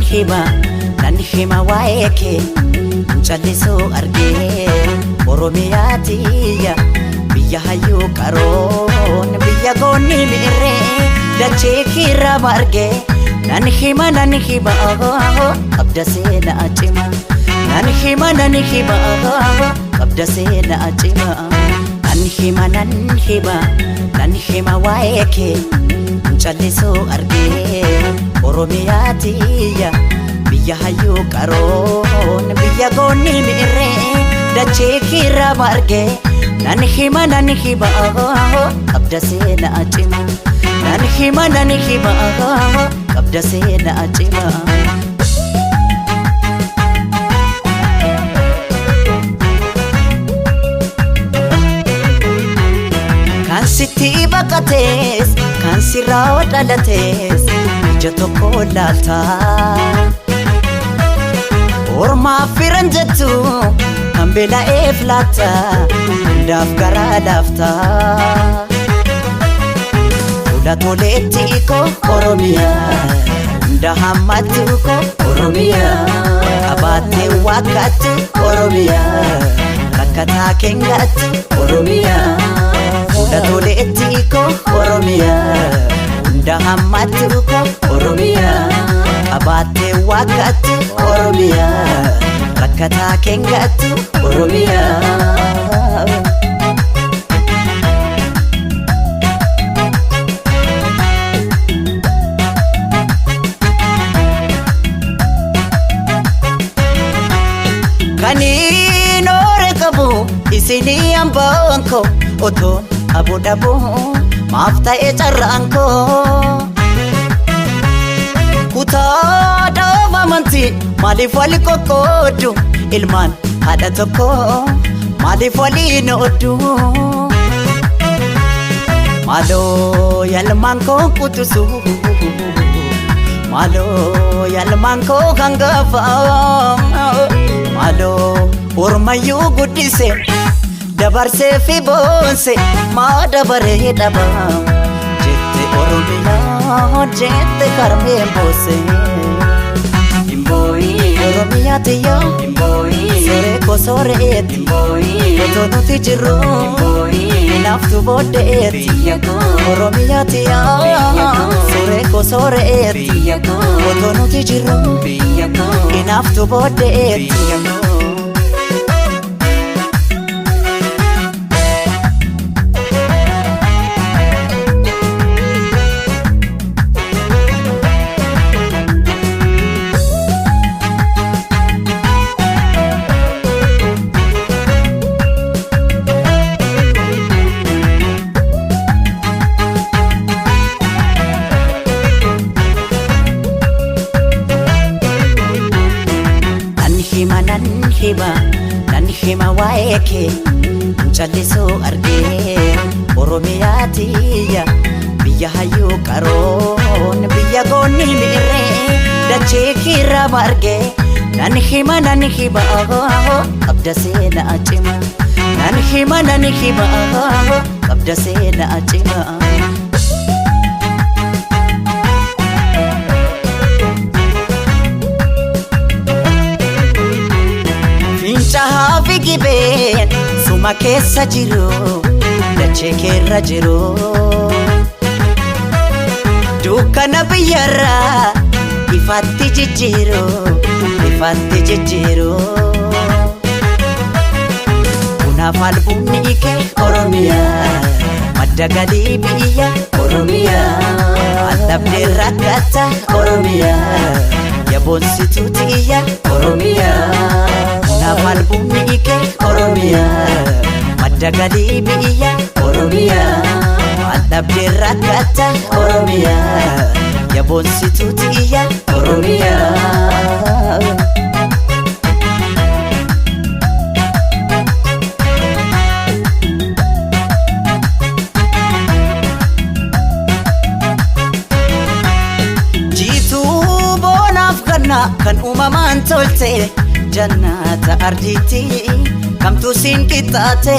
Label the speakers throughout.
Speaker 1: hima, nan hima waa'ee kee callisuu argee. Oromiyaa tiyya, biyya hayyuu qaroon, biyya goonni mi'irree dachee kiirra margee. Nan hima, nan hima, qabda seenaa cima. Nan hima, nan hima, qabda seenaa cima. Nan hima, nan hima, nan hima waa'ee kee callisuu argee. Oromiyaa tiyya, biyya hayyuu qaroon, biyya goonni mi'irree dachee kiirra margee. Nan hima, nan hima, qabda seenaa cima. Nan hima, nan hima, qabda seenaa cima. Kan sitti baqatees, kan sirraa dhalatees, ija tokko laalta. Ormaaf firan jettu, kan beela'eef laatta, hundaaf garaa laafta. Fuula toleetti koo Oromiyaa, hunda hammattu koo Oromiyaa, qabaattee waakkaatti Oromiyaa, rakkataa keenyatti Oromiyaa. Fuula toleetti koo Oromiyaa, hunda hammattu koo Oromiyaa, qabaattee waakkaatti Oromiyaa, rakkataa keenyatti Oromiyaa. Kaniin oore qabu isinii hambaan koo, otoon abu dhabu maaf ta'e carraan koo. Kutaa dhaaba amantii maaliif wal qoqqooddu? Ilmaan haadha tokko maaliif waliin ooddu? Maaloo yalmaan koo qutusu, maaloo yalmaan koo hangafa, maaloo ormayyuu guddise dabarsee fi boonse maa dabaree dhaba jette Oromiyaa, jette karmeen boose. Oromiyaa tiyya, sooree koo sooreetti, otoo nuti jirru hinaaftu booddeetti. Oromiyaa tiyya, sooree koo sooreetti, otoo nuti jirru hinaaftu booddeetti. Nan hima, nan hima, nan hima waa'ee kee callisuu argee. Oromiyaa tiyya, biyya hayyuu qaroon, biyya goonni mi'irree dachee kiirra margee. Nan hima, nan hima, qabda seenaa cima. Nan hima, nan hima, qabda seenaa cima. Fincaa'aa fi gibeen suma keessa jiru, dachee keerra jiru. Dukkana biyyarraa ifatti jijjiiru, ifatti jijjiiru. Bunaaf albuunni kee Oromiyaa, madda galii biyya Oromiyaa. Aldhabdee rakkata Oromiyaa, yaboonsituu tiyya Oromiyaa. Bunaaf albuunni kee Oromiyaa, madda galii biyya Oromiyaa. Aldhabdee rakkata Oromiyaa, yaboonsituu tiyya Oromiyaa. Jiituu boonaaf ganna kan uumamaan tolte, jannata ardiitti kamtu siin qixxaate.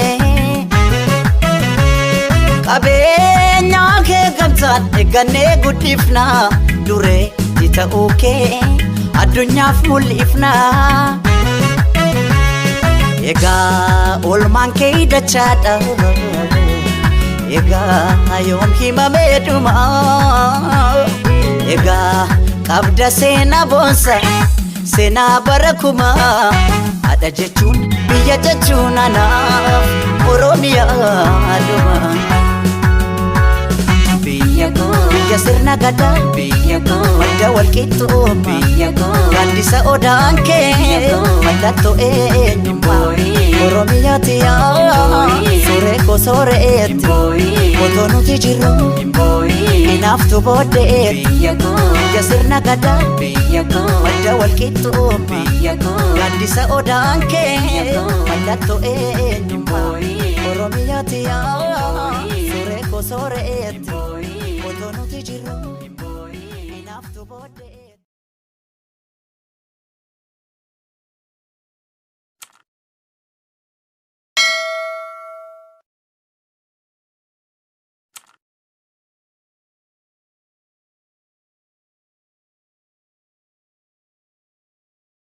Speaker 1: Qabeenyaa kee gamtaan eeggannee guddifnaa, duree ta'uu kee Addunyaaf mul'ifna. Egaa oolmaan kee dachaadha. Egaa yoom himamee dhuma. Egaa qabda seenaa boonsa, seenaa bara kumaa. Haadha jechuun, biyya jechuun, anaaf Oromiyaa dhuma.
Speaker 2: Biyya koo.
Speaker 1: Biyya sirna gadaa,
Speaker 2: Biyya koo.
Speaker 1: Madda walqixxummaa,
Speaker 2: Biyya koo.
Speaker 1: Gaaddisa odaan kee mallattoo eenyummaa. Oromiyaati yaa suuree koo sooreetti, otoo nuti jirru hinaaftu booddeetti.
Speaker 2: Biyya koo.
Speaker 1: Biyya sirna gadaa,
Speaker 2: Biyya koo.
Speaker 1: Madda walqixxummaa,
Speaker 2: Biyya koo.
Speaker 1: Gaaddisa odaan kee mallattoo eenyummaa. Oromiyaati yaa suuree koo sooreetti, otoo nuti jirru hinaaftu booddeetti.